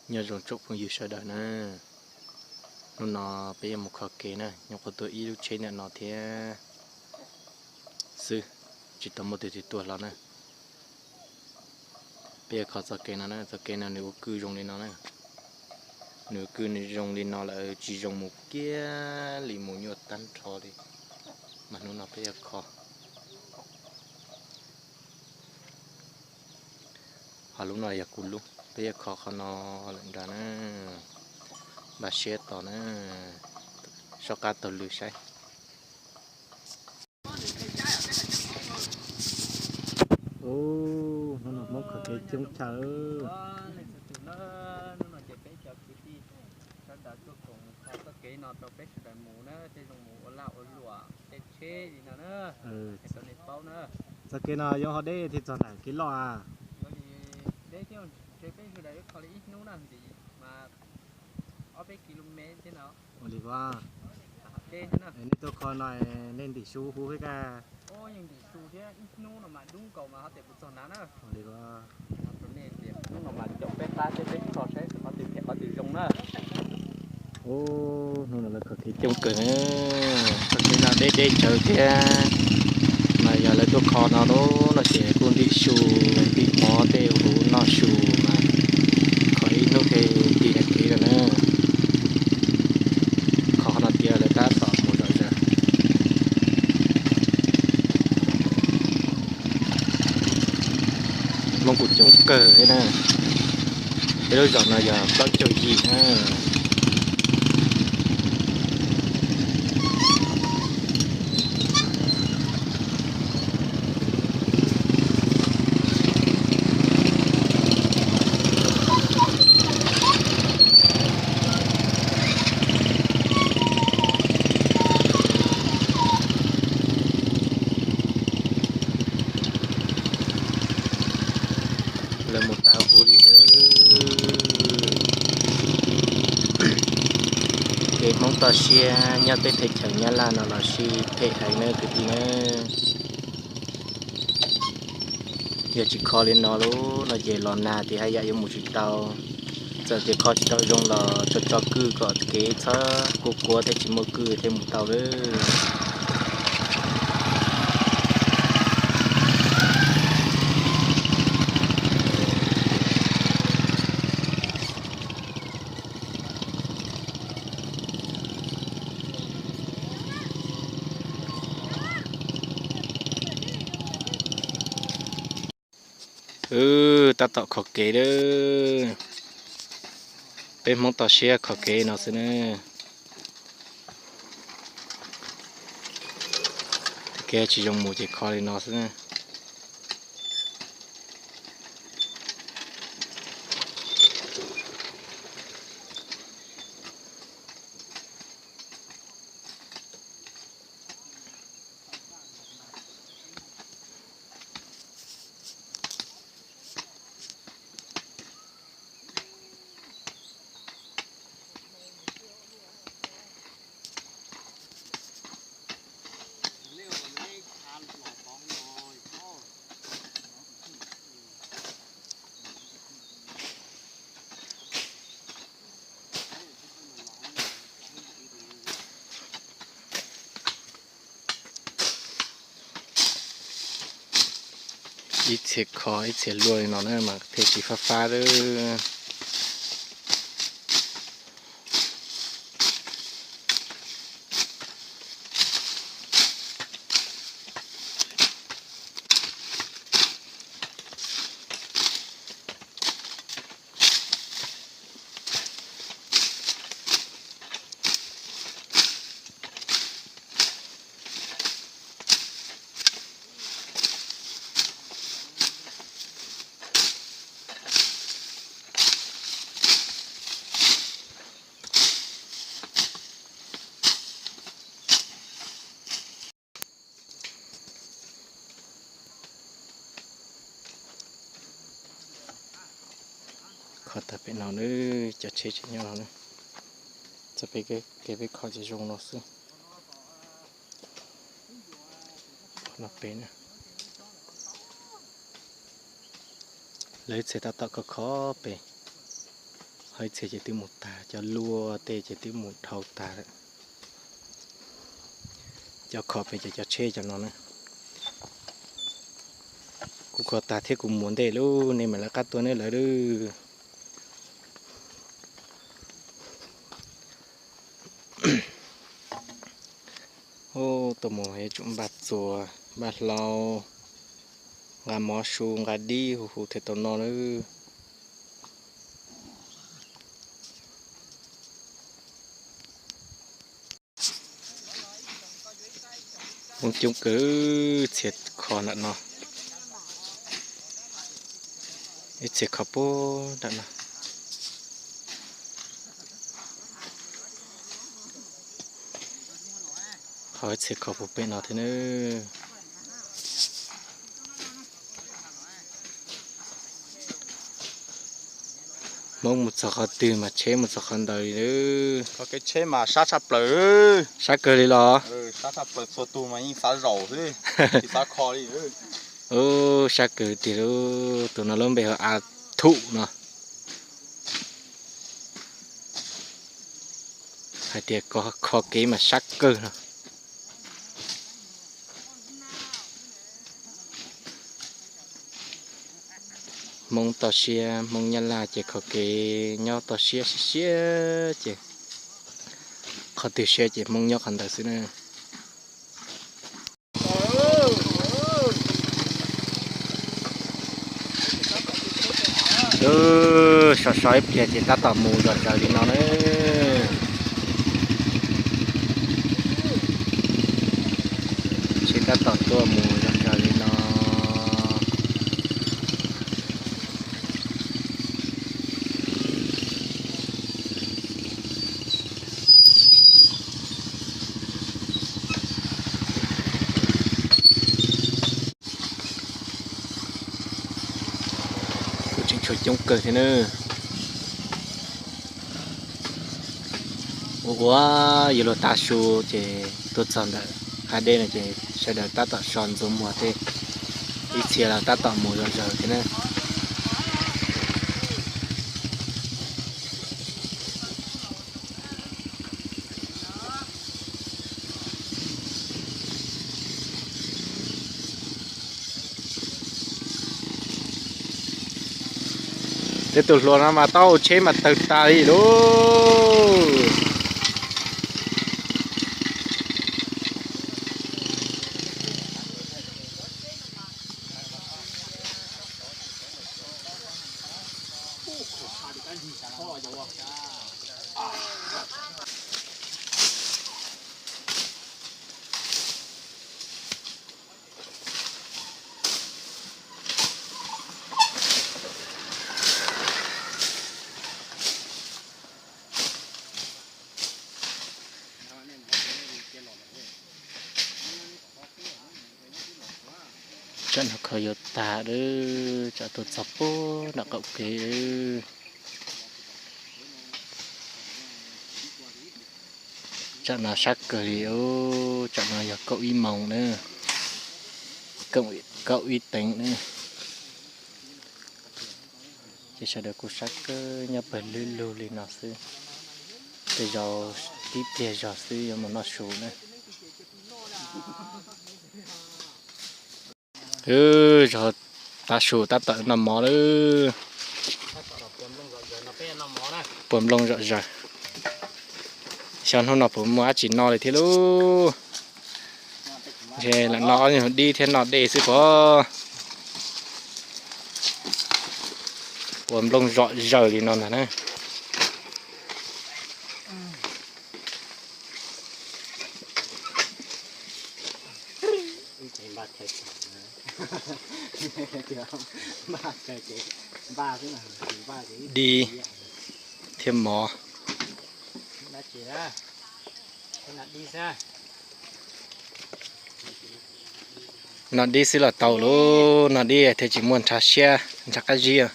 Nyob zoo tsoom phooj ywg sawv daws na, hnub no peb yuav mus kho kev na, nyuam qhuav tuaj ib lub tsheb ntawm no thiab xwb, tsis tau muaj tus twg tuaj hlo na. Peb yuav kho txoj kev no na, txoj kev no nws ua kwj zoo li no na. Nws ua kwj zoo li no lawm tsis zoo mus kiag li, mus nyuaj tag nrho li. Mas hnub no peb yuav kho. Ho lub no yog kuv lub, peb yuav kho qhov no lawm nrad na. Npaj siab tos na, soj qab taug lw saib. Hnub no Hmoob kho kev coob chaw. Sawv daws tuaj koom kho txoj kev no rau peb sawv daws mus na, tej zoo mus ua lag ua luam tej tsheb li no na, es rau nej paub na. Txoj kev no yuav ho deb thiaj txog ntawm kev loj a? Yuav li deb thiab, ntshe peb sawv daws yuav kho li ib hnub na, ntim mas ob peb kilomev thiab no. Ua li ko, nej tuaj kho no nej ntim su huv thiab kaj? Yeej ntim su thiab, ib hnub no mas dub nkaus mas ho tias puas txog nrad na. Ua li ko, hnub no mas caum peb qab thiab peb kho saib qhov twg phem qhov twg zoo na. Hnub no lawv kho kev coob kawg na, txoj kev no deb deb tsawv thiab. Mas yog lawv tuaj kho no lub no ces kuj ntim su, ntim mov tej huv noj su mas kho ib hnub thiaj tig nram kev lawm na. Kho qhov no tiav lawv tab tom mus zom zaws. Hmoob kuj coob kawg thiab na. Peb lub zos no yog plaub caug yim na. Lawv mus tau huv li lawm. Kev Hmoob toj siab nyob teb chaws Nyab Laj no los sib phem heev na kwv tij na. Yog tsis kho li no lub no ces los nag ces haj yam yuav mus tsis tau. Txawm tias kho tsis tau zoo los tso tso kwj kom kev txhob kuav kuav thiaj tsis muaj kwj thiaj mus tau lawm. Wb tab tom kho kev lawm. Peb Hmoob toj siab kho kev no xwb na. Kev tsis zoo mus ces kho li no xwb na. Ib txhia kho ib txhia luaj li no na mas thiaj tsis fab fab lawm. Kho tag pem no na, cov tsheb tseem nyob no na. Txoj kev peb kho ces zoo no xwb. Qhov no pem na. Lawv ib txhia tab tom kho kho pem. Ib txhia ces twb mus tag, cov luaj tej ces twb mus dhau tag lawm. Cov kho pem ces cov tsheb cov no na. Kuv kho tag thiab kuv mus ntej lawm, nej mam lawv qab tuaj neb lawv lawm. Tuaj mus yuav tsum npaj txuas npaj hlau, nqa mov su nqa dib hu hu thiaj tau noj lawm. Hmoob coob kawg, txhia kho nram no, ib txhia kho puag nram no. Qhov ib txhia kho puag pem no thiab na. Hmoob mus txog qhov twg mas tsheb mus txog qhov ntawd li. Kev tsheb mas sab tshaj plaws. Sab kawg li los? Sab tshaj plaws, txhua tus mas yeej xav zaum xwb, tsis xav kho li. Ub, sab kawg tiag lauj. Tus no lub npe hu A Thum no. Hais tias kho kev mas sab kawg no. Hmoob toj siab, Hmoob Nyab Laj ces kho kev nyob toj siab siab siab ces qhov twg siab ces Hmoob nyob qhov ntawd xwb na. So so ib pliag ces tab tom mus zom zaws li no na. Tsheb tab tom tuaj mus zom zaws li no. Kuj tseem tshuav coob kawg thiab na. Ua ua yuav luag tav su ces tuaj txog ntawm hav dej no ces sawv daws tab tom so ntxuav muag tej, ib txhia los tab tom mus zom zaws thiab na. Tej tus hluas no mas tau tsheb mas tawg tas li lauj. Tsam no kho yuav tag lawm, tsam tuaj txog puag nram qaum kev. Tsam no sab kawg li, tsam no yog kaum ib moos na, kaum ib teev na. Ces sawv daws kuj sab kawg nyob pawg lug lug li no xwb. Tej zaum tib pliag zog xwb yuav mus noj su na. Zog tav su tab tom noj mov lawm. Puas nplooj zom zaws. Xyov hnub no puas muaj dab tsi noj li thiab lauj. Ntshe lam noj dib thiab noj dej xwb pob. Puas nplooj zom zaws li no ntag na. Dib thiab mov. Noj dib xwb los tau lauj, noj dib thiaj tsis muaj ntshav siab ntshav qab zib.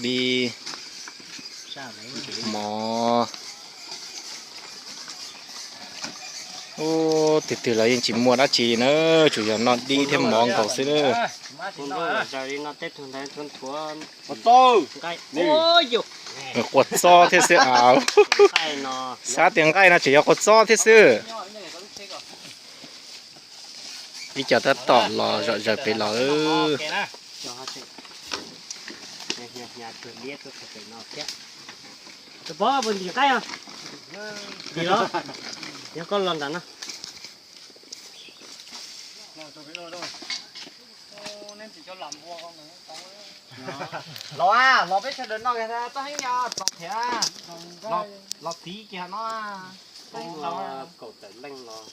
Dib, mov. Ub, twg twg los yeej tsis muaj dab tsi na, tsuas yog noj dib thiab mov nkaus xwb na. Quav txob thiab xwb a. Xav tias nqaij no tseem yog quav txob thiab xwb. Ib co tab tom los zom zaws pem los. Los, los peb sawv daws noj txog heev yog txog thiab. Los txiv kiag no. Kaum tawm leej los.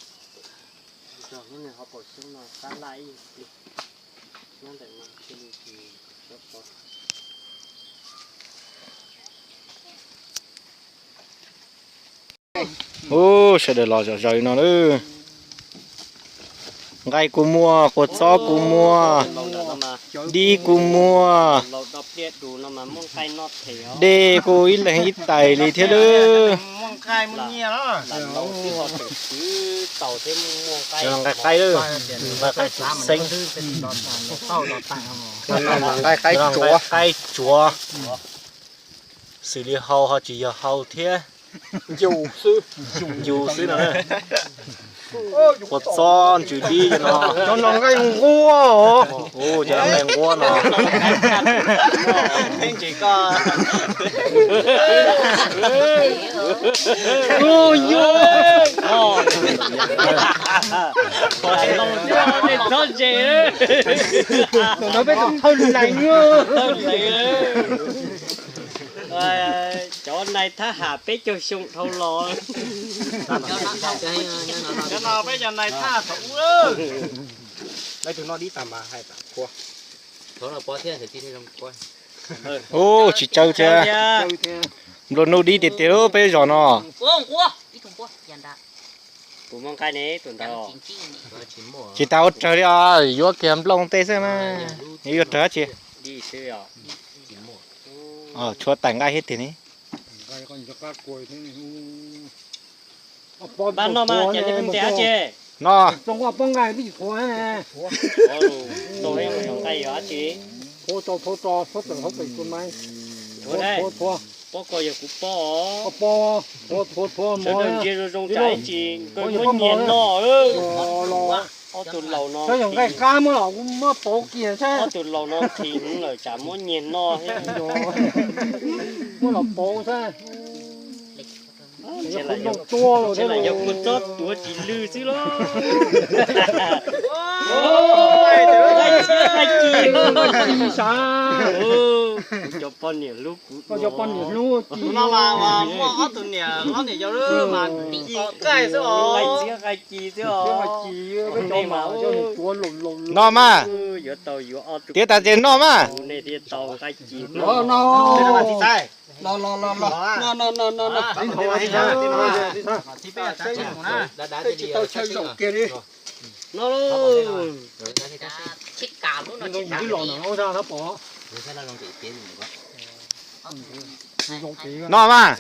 Lub niag hauv paus xyoob no sab laj ib yam li nyob ntawm no cia li tsis tshua pom. Ub, sawv daws los zom zaws no lawm. Nqaij kuj muaj, quav txob kuj muaj, dib kuj muaj, dej kuj ib leeg ib tais li thiab lawm. Nqaij qaib lawm, nqaij qaib xeeb. Nqaij qaib tsuav. Xws li hau ho tsis yog hau thiab, yus xwb no. Quav txob ntsws dib no. Cov no nqaij nquab. Cov no nqaij nquab no. Tus no peb tus thawj lees. Cov nais thab ham peb caug xyoo dhau los. Cov no peb cov nais thab thaum ub. Ub, tsis tsawg thiab. Nplua nuj dib tiag tiag lub peb zos no. Tsis tas ua raws li os, yuav kiag nplooj tej xwb mas yuav raws dab tsi. Tshuav tais nqaij thiab tiag ne. No. Pob ko yog kuv pob. Sawv daws ntsia zoo zoo tsam ib tsis kawg muab nyiag noj. Ob tug laus no, nqaij qab muab los kuv muab pauv kiag saib. Ob tug laus no nqhis hwv lawm tsam muab nyiag noj thiab. Muab los pauv saib. Yog kuv txob tuav tsis lwj xwb los. Nqaij ci sav. Kuv cov poj niam hlub kuv. Koj cov poj niam hlub ci no mas muaj ob tug niam hlob niam yau lub mas ci nqaij xwb os. Nqaij ci xwb os. Noj mas. Tiav tas ces noj mas. No. No mas.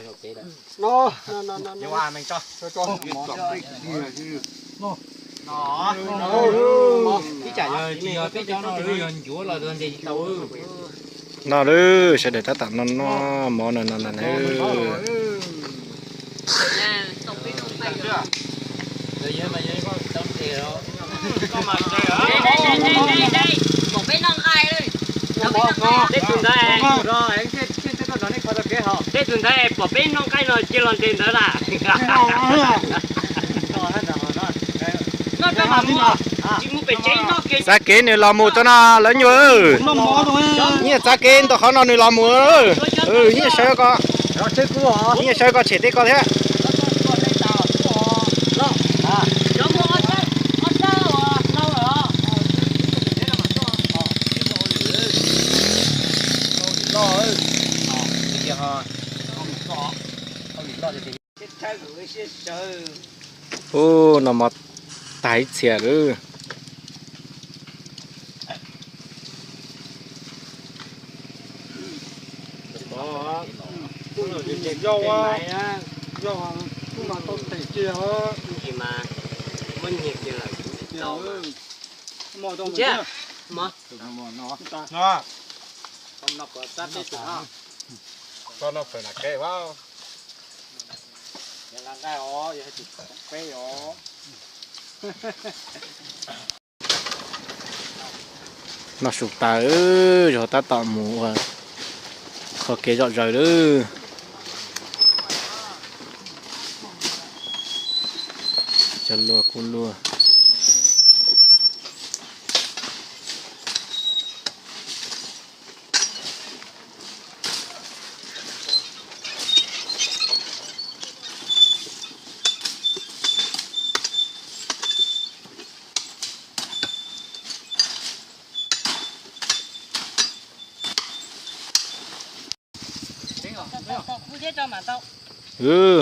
No lawm, sawv daws tab tom noj noj mov no no no na. Pom peb noj nqaij, pom peb noj nqaij. Tej tus ntawd pom peb noj nqaij no cia los nres ntawd lawm. Noj tso mam mus, tsis mus pem tsev noj kiag. Txav kev nws los mus tso no lawv nyuag. Nyiaj txav kev ntawm qhov no nws los mus. Nyiaj sawv ko, nyiaj sawv ko tshem tej ko thiab. Ub, noj mov tag ib txhia lawm. Yog, yog, tub mas tau them kiag os. Ntsia, mov. Koj noj pawg na ke va. Noj su tas, yog tab tom mus ua qhov kev zom zaws lawm. Cov luag kuj luag.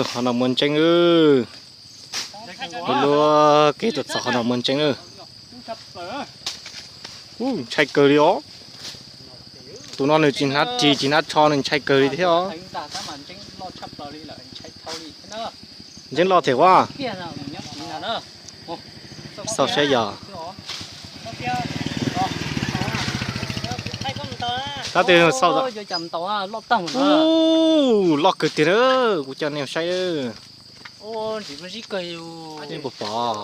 Qhov no muaj ntseeb. Luag luag kev tuaj txog qhov no muaj ntseeb lawm. Ub, ntshai kawg li os. Tus no nws tsis hnab ris tsis hnab tsho, nws ntshai kawg li thiab os. Ntseeb loj thiab ua. Xauj saib yog. Tab tis xauj. Ub, loj kawg tiag na, kuv coj nej saib. Nej puas pom?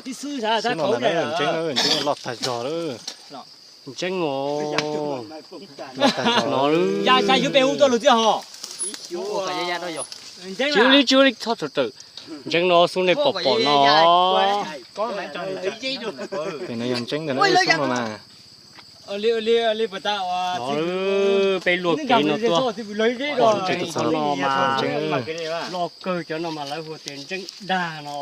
Xwb no na, ntseeb, ntseeb loj tag zog lawm. Ntseeb os. Loj tag zog no. Tsis ua li, tsis ua li, txhob tso rawm. Ntseeb no xub nej pom pom no. Pem no yog ntseeb ntag na, xub no na. Peb luaj kev no tuaj pom ntseeb no mas, loj kawg cov no mas lawv hu tias ntseeb dag no.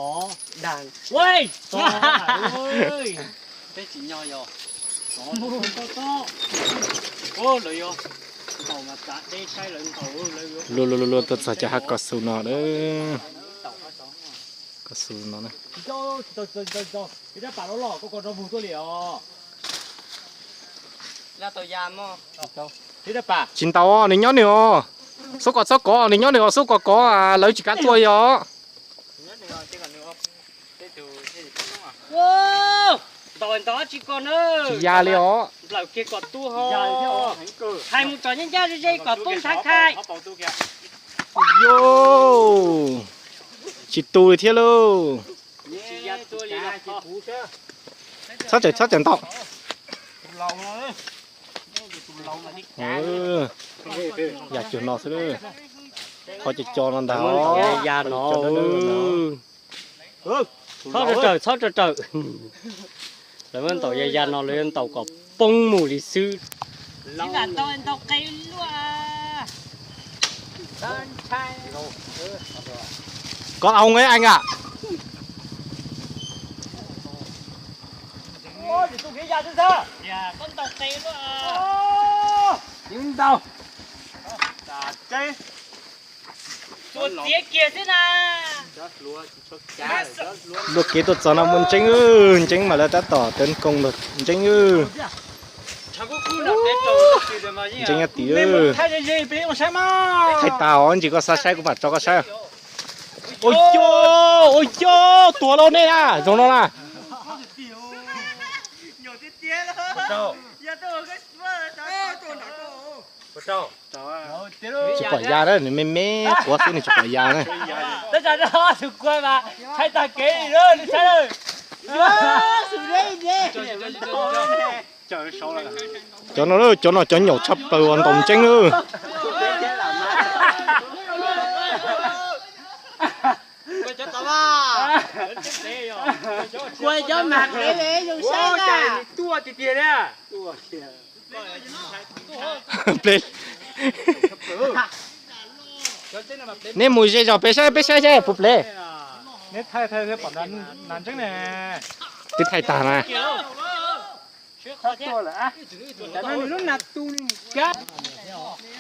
Luag luag luag luag tuaj txog cov hav kaus xus no lawm. Kaus xus no na. Tsis ntau, nws nyob nws os. Xub kov txhob kov, nws nyob nws os, xub kov kov lawv tsis kav tuaj li os. Tsis ya li os. Hais mus txog ncaj ncaj ze ze kom poob nthav khai. Yo, tsis tu li thiab lauj. Txhob txawm, txhob txawm ntaus. Ya cuag no xwb, qhov co co no ntag. Txhob tso rawm, txhob tso rawm. Lawv muab ntaus ya ya no lawv yuav ntaus kom poob mus li xwb. Koj au nge Ees a. Luaj kev tuaj txog no muaj ntseeb, ntseeb mas lawv tab tom tawv nkoos ntag, ntseeb. Ntseeb nyob tid. Thaij tas os, ntsis koj xav saib kuv mam tso koj saib. Ua co, ua co, tuag lauj nej na, zoo no na. Tsis pom ya na, nws me me quav xwb nws tsis pom ya na. Cov no, cov no cov nyaum tshaj plaws uas ntaus ntseeb na. Neb mus ze zog peb saib, peb saib seb puas plev. Twb thaij tag na.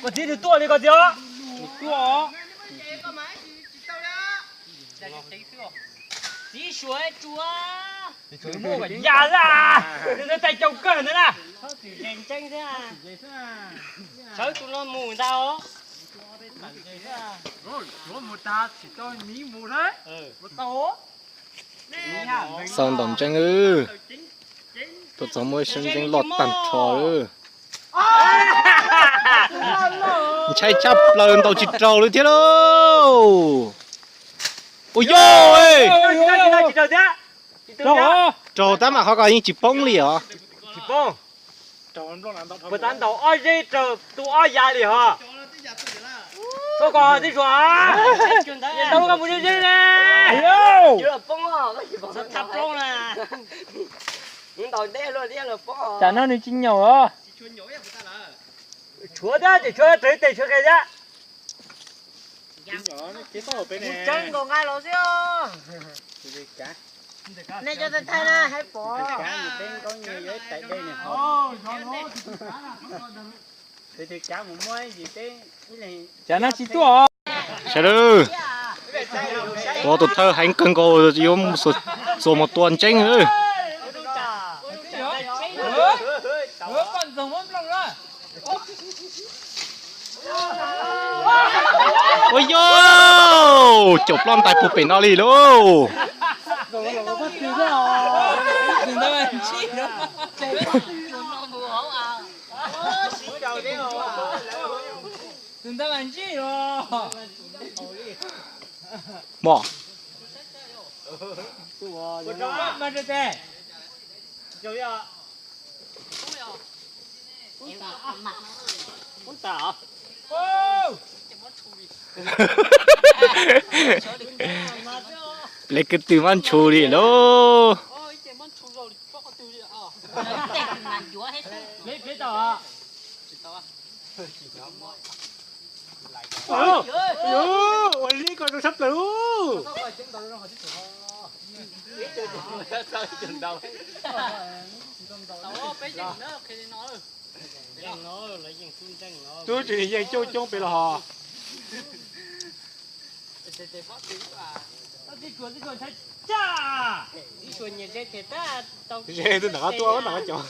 Koj txiv nws tuaj li koj txiv os. Txiv suav tsuav. Ya la, nws tais caum kawg ntawd na. Sawv tus no mus ntag os. Xaus ntaus ntseeb, tuaj txog muaj seeb ntseeb loj tag nrho. Ntshai tshaj plaws ntaus tsis raug li thiab lauj. Ua yog, raug tab mas qhov ko yeej tsis poob li os. Puas tab ntaus ob zeb raug tu ob ya li hos. Koj ko tib suas, ntaus lub ko mus zeb zeb ne. Tshuav thiab, tshuav tshuav tes tshuav qe thiab. Tseeb nkaus nqa los xwb. Nej cov thaij na, haib pom. Cas no tsis tuaj. Sawv daws, tus thawj heev kawg nkaus yuav txuas mus tua ntseeb lawm. Ua yog, caum ploj ntais puag pem no li lauj. Mom. Ple kwv tw mab ntshus li lauj. Ua li ko zoo sab plaws. Tub tsis yeej coob coob pem los hos. Ze twb nram qab tuaj nram qab cov.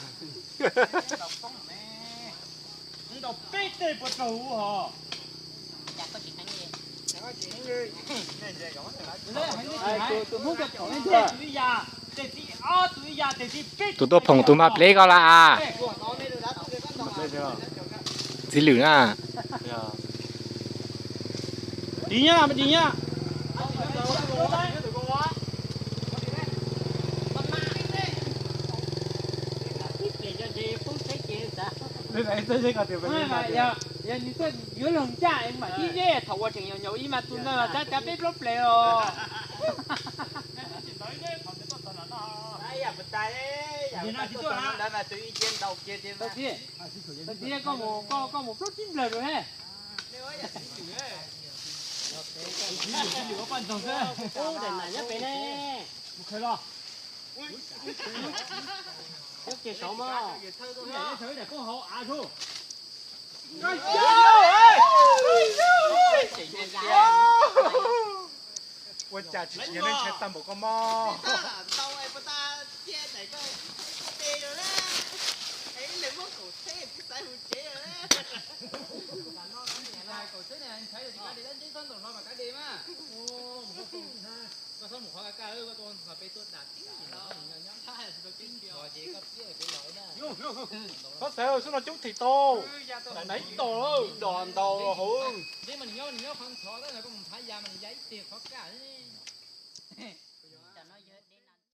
Tus tuaj phoom tus mag pleb ko las. Txiv lwm na. Dim nyob, dim nyob. Yuav luag ncaj mas ib zeb thaum ua tseem nyaum nyaum ib mas tus ntawd mas tab cav peb plaub ples os. Koj mus plaub tsib nplawg rau he. Ua cas tsis tsis yog neeg ntshai tag npaum koj mog. Koj xav xub no coob thim tau. Naiv ib tog, ib tog ntau hauv.